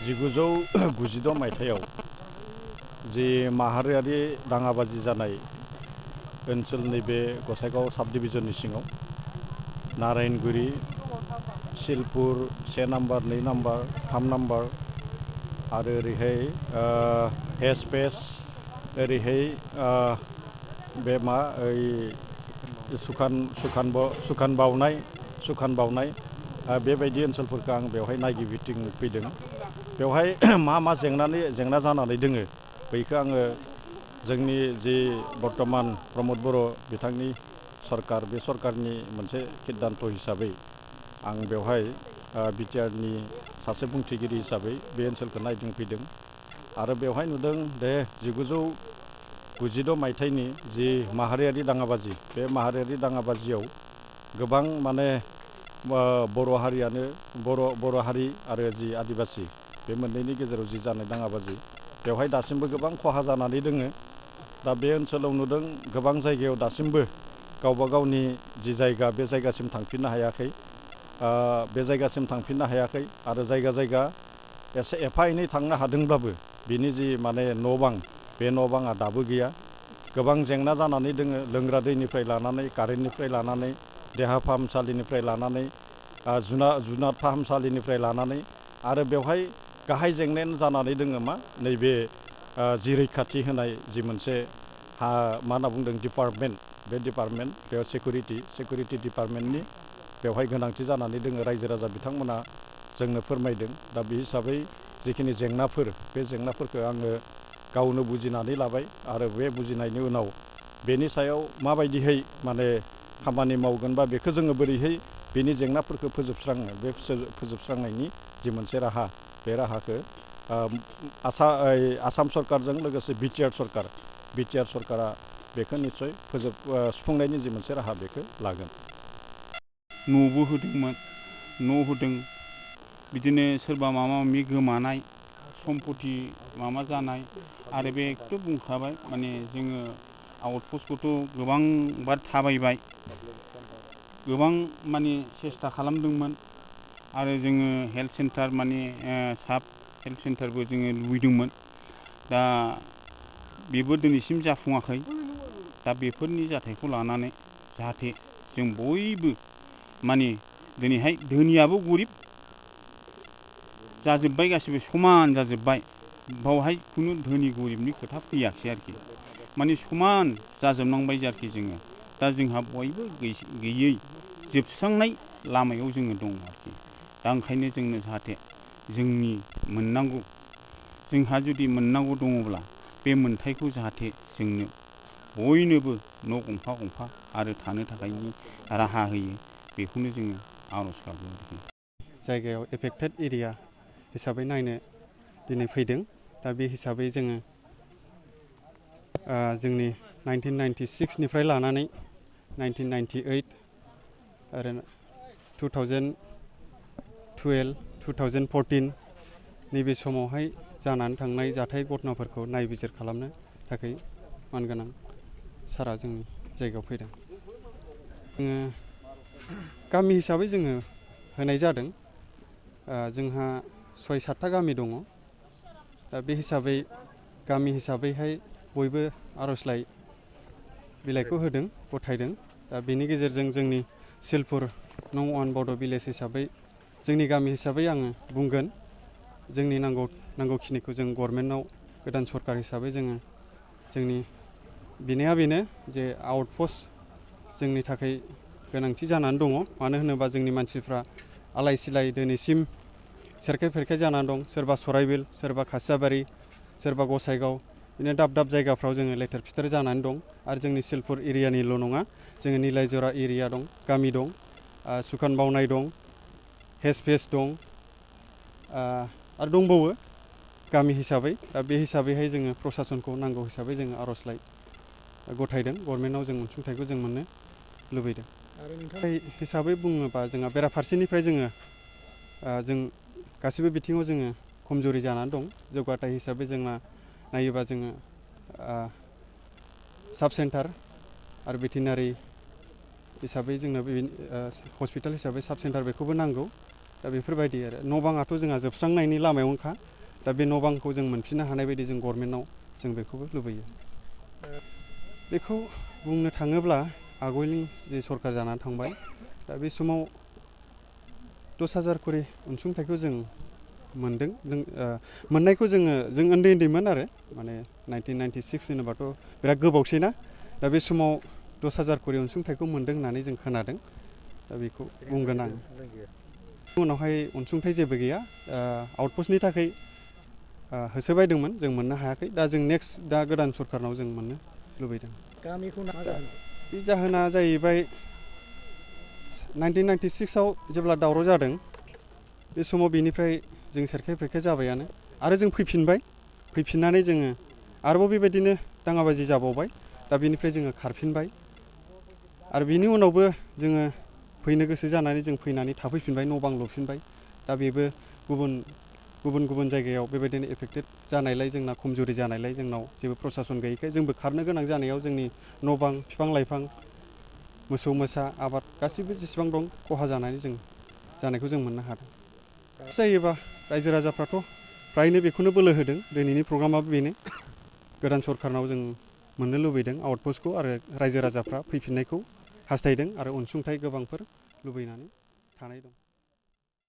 1996 मायथाइयाव जि माहारियारि दाङाबाजि जानाय ओनसोलनि बे गसाइगाव साब डिभिजननि सिङाव नारायणगुरि, शिलपुर 1 नाम्बार, 2 नाम्बार, 3 नाम्बार आरो ओरैहाय हेसपेस ओरैहाय बे मा सुखान बावनाय बेबायदि ओनसोलफोरखौ आं बेवहाय नायगिदिंनो फैदों। बेवहाय मा जेंना जानानै दोङो बैखौ आङो जोंनि जि बर्तमान प्रमद बर' बिथांनि सरकार, बे सरकारनि मोनसे सिद्धान्त हिसाबै आं बेवहाय बिटिआरनि सासे बुंथिगिरि हिसाबै बे ओनसोलखौ नायदिंफैदों आरो बेवहाय नुदों दे 1996 मायथाइनि जि माहारियारि दाङाबाजि, बे माहारियारि दाङाबाजियाव गोबां माने बर' हारि आरो जि आदिबासि बे मोननैनि गेजेराव जि जानाय दाङाबाजि बेवहाय दासिमबो गोबां खहा जानानै दोङो। दा बे ओनसोलाव नुदों गोबां जायगायाव दासिमबो गावबा गावनि जि जायगा बे जायगासिम थांफिननो हायाखै, आरो जायगा एफा एनै थांनो हादोंब्लाबो बिनि जि माने न' बां, बे न' बाङा दाबो गैया। गोबां जेंना जानानै दोङो, लोंग्रा दैनिफ्राय लानानै, कारेन्टनिफ्राय लानानै, देहा फाहामसालिनिफ्राय लानानै, जुनाद फाहामसालिनिफ्राय लानानै, आरो बेवहाय गाहाय जेंनायानो जानानै दोङो मा नैबे जि रैखाथि होनाय जि मोनसे मा होनना बुंदों डिपार्टमेन्ट, बे डिपार्टमेन्ट बेयाव सिकिउरिटि डिपार्टमेन्टनि बेवहाय गोनांथि जानानै दोङो। रायजो राजा बिथांमोना जोंनो फोरमायदों। दा बे हिसाबै जिखिनि जेंनाफोर, बे जेंनाफोरखौ आङो गावनो बुजिनानै लाबाय आरो बे बुजिनायनि उनाव बेनि सायाव माबायदिहै माने खामानि मावगोन बा बेखौ जोङो बोरैहाय बेनि जेंनाफोरखौ फोजोबस्राङो, बे फोजोबस्रांनायनि जि मोनसे राहा, बे राहाखौ आसाम सरकारजों लोगोसे बिटिआर सरकारा बेखौ निस्सय सुफुंनायनि जि मोनसे राहा बेखौ लागोन। न'बो होदोंमोन, न' होदों, बिदिनो सोरबा माबा माबि गोमानाय, सम्पति माबा जानाय, आरो बेखौथ' बुंखाबाय माने जोङो आउटपस्टखौथ' गोबां बार थाबायबाय, गोबां माने सेस्था खालामदोंमोन आरो जोङो हेल्थ सेन्टार माने साब हेल्थ सेन्टारबो जोङो लुबैदोंमोन। दा बेबो दिनैसिम जाफुङाखै। दा बेफोरनि जाथायखौ लानानै जाहाथे जों बयबो माने दिनैहाय धोनियाबो गरिब जाजोब्बाय, गासिबो समान जाजोब्बाय, बावहाय खुनु धोनि गरिबनि खोथा फैयाखै आरोखि, माने समान जाजोबनांबाय आरोखि जोङो। दा जोंहा बयबो गैयै जोबस्रांनाय लामायाव जोङो दं आरोखि। दा ओंखायनो जोंनो जाहाथे जोंनि मोननांगौ, जोंहा जुदि मोननांगौ दङब्ला बे मोनथायखौ जाहाथे जोंनो बयनोबो न' गंफा आरो थानो थाखायनि राहा होयो, बेखौनो जोङो आर'ज गाबो आरोखि। जायगायाव एफेक्टेड एरिया हिसाबै नायनो दिनै फैदों। दा बे हिसाबै जोङो जोंनि 1996 लानानै 1998 आरो 2012, 2014 नैबे समावहाय जानानै थांनाय जाथाय घटनाफोरखौ नायबिजिर खालामनो थाखाय मानगोनां सारा जोंनि जायगायाव फैदों। जोङो गामि हिसाबै जोङो होनाय जादों। जोंहा 6-7टा गामि दङ। दा बे हिसाबै गामि हिसाबैहाय बयबो आर'जलाइ बिलाइखौ होदों, गथायदों। दा बेनि गेजेरजों जोंनि शिलपुर नं 1 बड' भिलेज हिसाबै, जोंनि गामि हिसाबै आङो बुंगोन, जोंनि नांगौखिनिखौ जों गभर्नमेन्टआव गोदान सरकार हिसाबै जोंनि बिनाया बेनो जे आउटपस्ट जोंनि थाखाय गोनांथि जानानै दङ। मानो होनोबा जोंनि मानसिफ्रा आलाय सिलाय दिनैसिम सेरखाय फेरखाय जानानै दं। सोरबा सराइबिल, सोरबा खासियाबारि, सोरबा गसाइगाव, बिदिनो दाब जायगाफ्राव जोङो लेथेर फिथेर जानानै दं। आरो जोंनि शिलपुर एरियानिल' नङा, जोङो निलायजरा एरिया दं, गामि दं, सुखान बावनाय दं, हेसपेस दं, आरो दंबावो गामि हिसाबै। दा बे हिसाबैहाय जोङो प्रसासनखौ नांगौ हिसाबै जोङो आर'जलाइ गथायदों। गभर्नमेन्टआव जों अनसुंथाइखौ जों मोननो लुबैदों। आरो नोंथां हिसाबै बुङोबा जोंहा बेराफारसेनिफ्राय जों गासिबो बिथिङाव जोङो खमजुरि जानानै दं। जौगाथाय हिसाबै जोंना नायोबा जोङो साब सेन्टार आरो भेटेनारि हिसाबै जोंनो हस्पिटाल हिसाबै साब सेन्टार बेखौबो नांगौ। दा बेफोरबायदि आरो न' बाङाथ' जोंहा जोबस्रांनायनि लामायावनोखा। दा बे न' बांखौ जों मोनफिननो हानाय बायदि जों गभर्नमेन्टनाव जों बेखौबो लुबैयो। बेखौ बुंनो थाङोब्ला आगोलनि जे सरकार जानानै थांबाय दा बे समाव 10,000 करि अनसुंथाइखौ जों मोनदों। मोननायखौ जों उन्दैमोन आरो माने 1996 होनोबाथ' बिराद गोबावसै ना। दा बे समाव 10,000 करि अनसुंथाइखौ मोनदों होननानै जों खोनादों। दा बेखौ बुंगोन आं। उनावहाय अनसुंथाइ जेबो गैया। आउटपस्टनि थाखाय होसोबायदोंमोन जों मोननो हायाखै। दा जों नेक्स्ट दा गोदान सरकारनाव जों मोननो लुबैदों। बे जाहोना जाहैबाय 1996आव जेब्ला दावराव जादों बे समाव बेनिफ्राय जों सेरखाय फेरखाय जाबायानो आरो जों फैफिननानै जोङो आरोबाव बेबायदिनो दाङाबाजि जाबावबाय। दा बेनिफ्राय जोङो खारफिनबाय आरो बिनि उनावबो जोङो फैनो गोसो जानानै जों फैनानै थाफैफिनबाय, न' बां लुफिनबाय। दा बेबो गुबुन जायगायाव बेबायदिनो एफेक्टेड जानायलाय जोंना खमजुरि जानायलाय जोंनाव जेबो प्रसासन गैयैखाय जोंबो खारनो गोनां जानायाव जोंनि न' बां, बिफां लाइफां, मोसौ मोसा, आबाद गासिबो जेसेबां दं खहा जानायखौ जों मोननो हादों। जायोबा रायजो राजाफ्राथ' फ्रायनो बेखौनो बोलो होदों। दिनैनि प्रग्रामाबो बेनो। गोदान सरकारनाव जों मोननो लुबैदों आउटपस्टखौ आरो रायजो राजाफ्रा फैफिननायखौ हास्थायदों आरो अनसुंथाइ गोबांफोर लुबैनानै थानाय दं।